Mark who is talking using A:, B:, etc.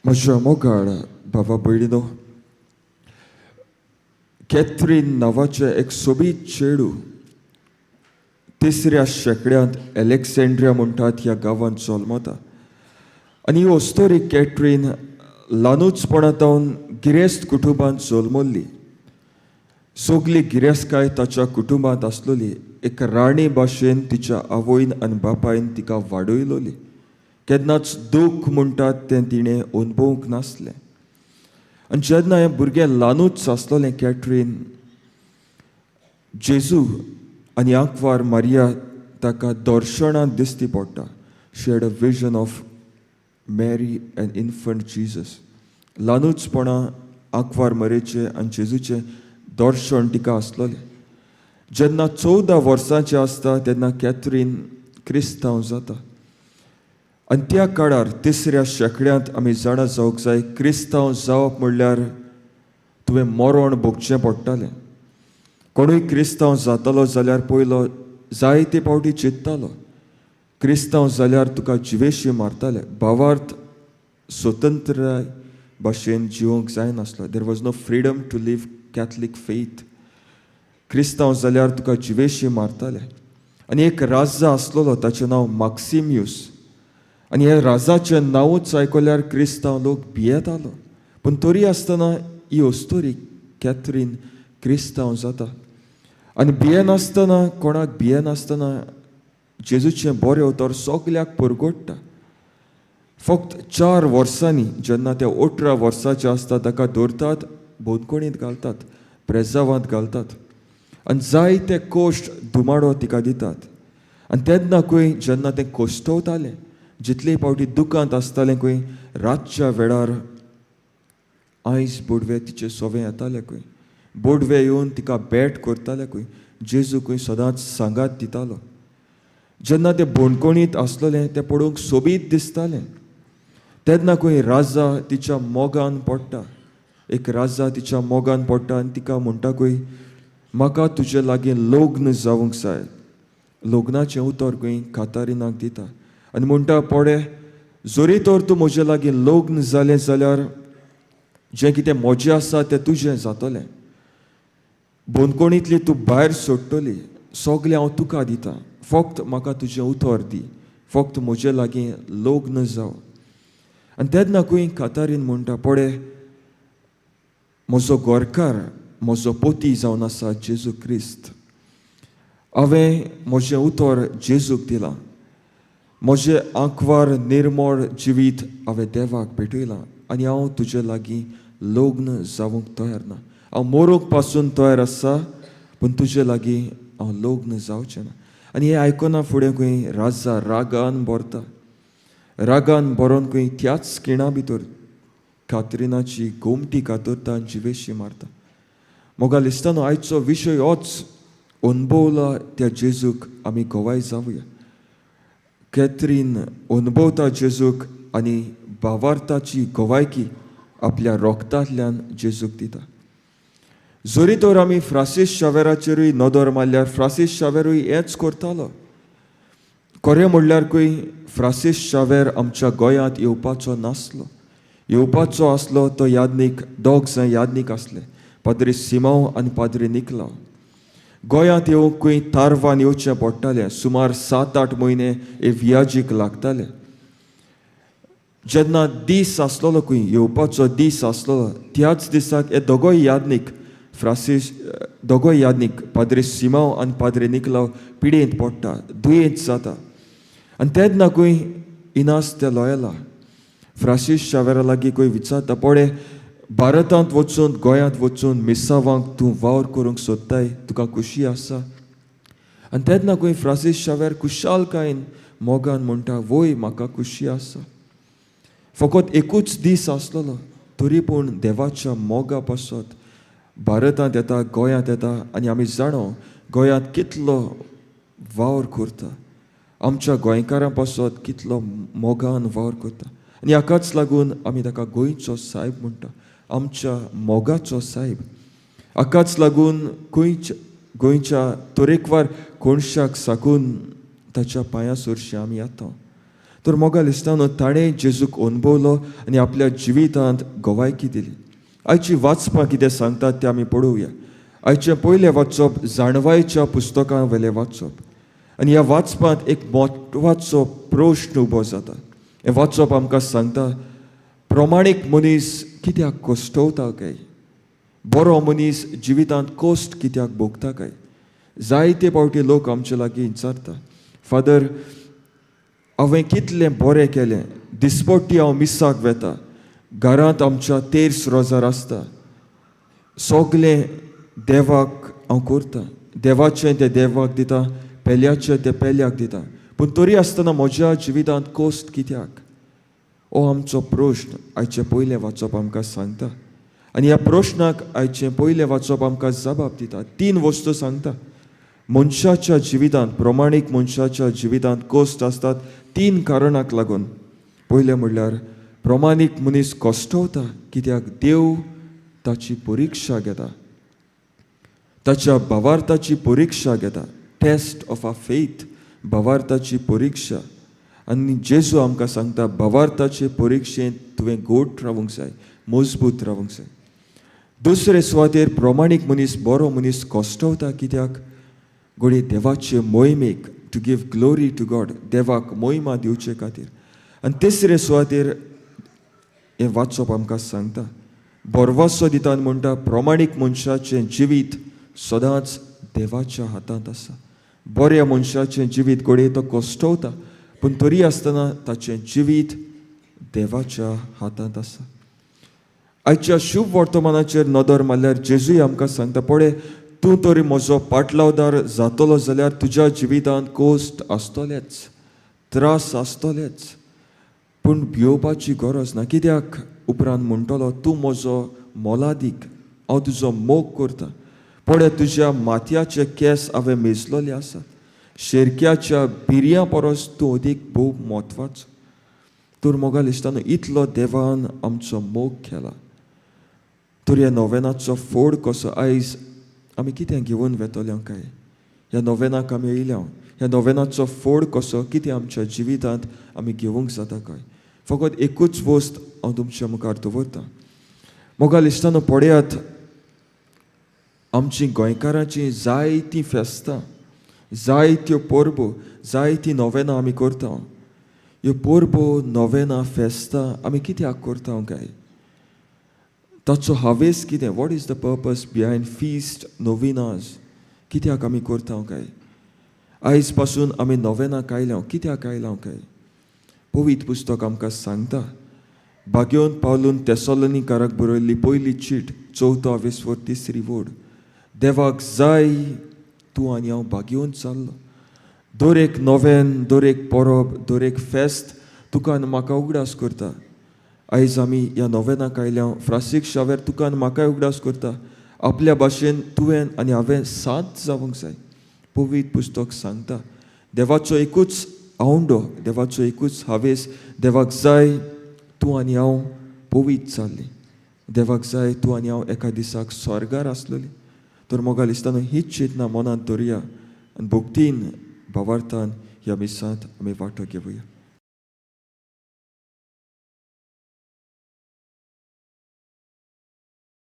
A: म्हज्या मोगाळ भावा भयणीनो, कॅथरीन नांवाचें एक सोबीत चेडूं तिसऱ्या शेंकड्यांत एलेक्सेंड्रिया म्हणटात ह्या गांवांत जल्मता आनी ही अस्तोरी कॅथरीन ल्हानूचपणांत गिरेस्त कुटुंबांत जल्मल्ली. सगली गिरेस्तकाय ताच्या कुटुंबांत आसलेली. एक राणी भाशेन तिच्या आवयन आनी बापायन तिका वाडयलोली. केन्नाच दूख म्हणटात तें तिणें अणभवूंक नासलें. आनी जेन्ना हें भुरगें ल्हानूच आसलेलें कॅथरीन, जेजू आनी आंकवार मारिया ताका दर्शनांत दिसती पडटा. She had a vision of Mary and infant Jesus. ल्हानूचपणा आंकवार मरेचें आनी जेजूचें दर्शन तिका आसलेलें. जेन्ना 14 वर्सांचें आसता तेन्ना कॅथरीन क्रिस्तांव जाता. आनी त्या काळार तिसऱ्या शेंकड्यांत आमी जाणा जावंक जाय, क्रिस्तांव जावप म्हणल्यार तुवें मरण भोगचें पडटालें. कोणूय क्रिस्तांव जातालो जाल्यार पयलो जायते फावटी चिंत्तालो. क्रिस्तांव जाल्यार तुका जिवेशी मारताले. भावार्थ स्वतंत्राय भाशेन जिवंक जायनासलो. There was no freedom to live Catholic faith. क्रिस्तांव जाल्यार तुका जिवेशी मारताले. आनी एक राजा आसलेलो, ताचें नांव माक्सिम्यूस. आनी ह्या राजाचें नांवूच आयकल्यार क्रिस्तांव लोक भियेतालो. पूण तरी आसतना ही अस्तोरी कॅथरीन क्रिस्तांव जाता आनी भियेनासतना, कोणाक भियेनासतना जेजूचें बरें उतर सगल्याक परगट्टा. फक्त 4 वर्सांनी जेन्ना ते 18 वर्साचे आसता, ताका धरतात, बंदखणींत घालतात, प्रेजावांत घालतात आनी जायते कश्ट दुमाडो तिका दितात. आनी तेन्ना खंय जेन्ना तें कश्टवतालें, जितले फावटी दुकांत आसतालें खंय, रातच्या वेळार आयज बोडवे तिचे सोवे येताले खंय. बोडवे येवन तिका भेट करताले खंय. जेजू खंय सदांच सांगात दितालो. जेन्ना तें बंदखणींत आसलेलें, तें पळोवंक सोबीत दिसतालें. तेन्ना खंय राजा तिच्या मोगान पडटा. एक राजा तिच्या मोगान पडटा आनी तिका म्हणटा खंय, म्हाका तुजे लागीं लग्न जावंक जाय. लग्नाचें उतर खंय कातारिनाक दिता आनी म्हणटा, पळे, जरी तर तूं म्हजे लागीं लग्न जालें जाल्यार जें कितें म्हजें आसा तें तुजें जातलें. बंदखणींतली तूं भायर सोडटली. सगळें हांव तुका दितां. फक्त म्हाका तुजें उतर दी, फक्त म्हजे लागीं लग्न जाव. आनी तेन्ना खंय कातारीन म्हणटा, पळे, म्हजो गोरकार, म्हजो पोती जावन आसा जेजू क्रिस्त. हांवें म्हजें उतर जेजूक दिलां. म्हजें आंकवार निर्मळ जिवीत हांवें देवाक भेटयलां आनी हांव तुजे लागीं लग्न जावंक तयार ना. हांव मरूंक पासून तयार आसा, पूण तुजे लागीं हांव लग्न जावचें ना. आनी हें आयकना फुडें खंय राजा रागान भरता. रागान भरोन खंय त्याच खिणा भितर कात्रिनाची गोमटी कातरता आनी जिवेशी मारता. मोगाळ इश्टांनो, आयचो विशय होच, अणभवला त्या जेजूक आमी गवाय जावया. कॅथरीन अणभवता जेजूक आनी भावार्थाची गवायकी आपल्या रोगतांतल्यान जेजूक दिता. जरी तर आमी फ्रांसीस शावेराचेरूय नदर मारल्यार, फ्रांसीस शावेरूय हेंच करतालो. खरें म्हणल्यार खंय फ्रांसीस शावेर आमच्या गोंयांत येवपाचो नासलो. येवपाचो आसलो तो यादनीक, दोग जाण यादनीक आसले, पाद्री सिमांव आनी पाद्री निकलांव. गोंयांत येवंक खंय तारवान येवचें पडटालें. सुमार 7-8 म्हयने हे वियाजीक लागताले. जेन्ना दीस आसलेलो खंय, येवपाचो दीस आसलेलो, त्याच दिसाक हे दोगोय यादनीक, फ्रांसीस, दोगोय यादनीक पाद्री सिमांव आनी पाद्री निकलांव पिडेंत पडटा, दुयेंत जाता. आनी तेन्ना खंय इनास ते लोयला फ्रांसीस शावेरा लागीं खंय विचारता, पळय, भारतांत वचून, गोंयांत वचून मिसावांक तूं वावर करूंक सोदताय, तुका खुशी आसा? आनी तेन्ना खंय फ्रांसीस शावेर खुशालकायेन मोगान म्हणटा, वय, म्हाका खुशी आसा. फकत एकूच दीस आसलेलो, तरी पूण देवाच्या मोगा पासत भारतांत येता, गोंयांत येता. आनी आमी जाणो गोंयांत कितलो वावर करता, आमच्या गोंयकारां पासत कितलो मोगान वावर करता. आनी हाकाच लागून आमी ताका गोंयचो सायब म्हणटा, आमच्या मोगाचो सायब. हाकाच लागून गोंयच्या तरेकवार कोनशाक साकून ताच्या पांयां सरशी आमी येता. तर मोगाल इश्टानो, ताणें जेजूक अणभवलो आनी आपल्या जिवितांत गवायकी दिली. आयची वाचपां कितें सांगतात तें आमी पळोवया. आयचें पयलें वाचप जाणवायच्या पुस्तकां वेलें वाचप आनी ह्या वाचपांत एक म्हत्वाचो प्रश्न उबो जाता. हें वाचप आमकां सांगता, प्रमाणीक मनीस कित्याक कश्टवता काय? बरो मनीस जिवितांत कश्ट कित्याक भोगता काय? जायते फावटी लोक आमचे लागीं विचारता, फादर, हांवें कितलें बरें केलें, दिसपट्टी हांव मिसाक वेता, घरांत आमच्या तेर्स रोजार आसता, सगलें देवाक हांव करता, देवाचें तें देवाक दिता, पेल्याचें तें पेल्याक दिता, पूण तरी आसतना म्हज्या जिवितांत कश्ट कित्याक? हो आमचो प्रश्न आयचें पयलें वाचप आमकां सांगता आनी ह्या प्रश्नाक आयचें पयलें वाचप आमकां जबाब दिता. तीन वस्तू सांगता. मनशाच्या जिवितांत, प्रमाणीक मनशाच्या जिवितांत कश्ट आसतात तीन कारणाक लागून. पयलें म्हणल्यार, प्रमाणीक मनीस कश्टवता कित्याक देव ताची परिक्षा घेता, ताच्या भावार्थाची परिक्षा घेता. टेस्ट ऑफ अ फेथ, भावार्थाची परिक्षा. आनी जेजू आमकां सांगता, भावार्थाचे परिक्षेंत तुवें घट रावूंक जाय, मजबूत रावूंक जाय. दुसरे सुवातेर प्रमाणीक मनीस, बरो मनीस कश्टवता कित्याक घडये देवाचे मोहिमेक, to give glory to God, देवाक मोहिमा दिवचे खातीर. आनी तिसरे सुवातेर हें वाचप आमकां सांगता, भरवसो दिता आनी म्हणटा, प्रमाणीक मनशाचें जिवीत सदांच देवाच्या हातांत आसा. बऱ्या मनशाचें जिवीत, घडये तो कश्टवता, पूण तरी आसतना ताचें जिवीत देवाच्या हातांत आसा. आयच्या शुभ वर्तमानाचेर नदर मारल्यार जेजूय आमकां सांगता, पळय, तूं तरी म्हजो पाटलावदार जातलो जाल्यार तुज्या जिवितांत कश्ट आसतलेच, त्रास आसतलेच, पूण भियोवपाची गरज ना. कित्याक उपरांत म्हणटलो, तूं म्हजो मोलादीक, हांव तुजो मोग करता. पळय, तुज्या माथ्याचे केंस हांवें मेजलोले आसा. शेरक्याच्या बिरयां परस तूं अदीक भोव म्हत्वाचो. तर मोगाल इश्टानो, इतलो देवान आमचो मोग केला. तर ह्या नोवेनाचो फोड कसो आयज आमी कितें घेवन वेतले काय? ह्या नोवेनाक आमी येयल्या, ह्या नोवेनाचो फोड कसो कितें आमच्या जिवितांत आमी घेवंक जाता काय? फकत एकूच वस्त हांव तुमच्या मुखार दवरतां. मोगाल इश्टानो, पळयात, आमची गोंयकारांची जायतीं फेस्तां, जायत्यो परबो, जायतीं नोवेनां आमी करता. ह्यो परबो, नोवेनां, फेस्तां आमी कित्याक करता काय? ताचो हावेस कितें? What is the purpose behind feast, novenas? कित्याक आमी करता काय? आयज पासून आमी नोवेनाक आयल्या, कित्याक आयल्या काय? पवित्र पुस्तक आमकां सांगता, भाग्योन पावलून तेसोलनीकाराक बरयल्ली पयली चीट, चवथो आवेसवर, तिसरी वोड. देवाक जाय तूं आनी हांव भाग्योवन चाललो. दर एक नोवेन, दर एक परब, दर एक फेस्त तुका आनी म्हाका उगडास करता. आयज आमी ह्या नोवेनाक आयल्या, फ्रांसीक शावेर तुका आनी म्हाकाय उगडास करता, आपल्या भाशेन तुवें आनी हांवें साथ जावंक जाय. पवित्र पुस्तक सांगता, देवाचो एकूच आवंडो, देवाचो एकूच हावेस, देवाक जाय तूं आनी हांव पवित्र जाल्लीं. देवाक जाय तूं आनी हांव एका दिसाक स्वर्गार आसलेली. तर मोगाल इश्टानो, हीच चिंतना मनांत दवरया आनी भक्तीन, भावार्थान ह्या मिसांत आमी वांटो घेवया.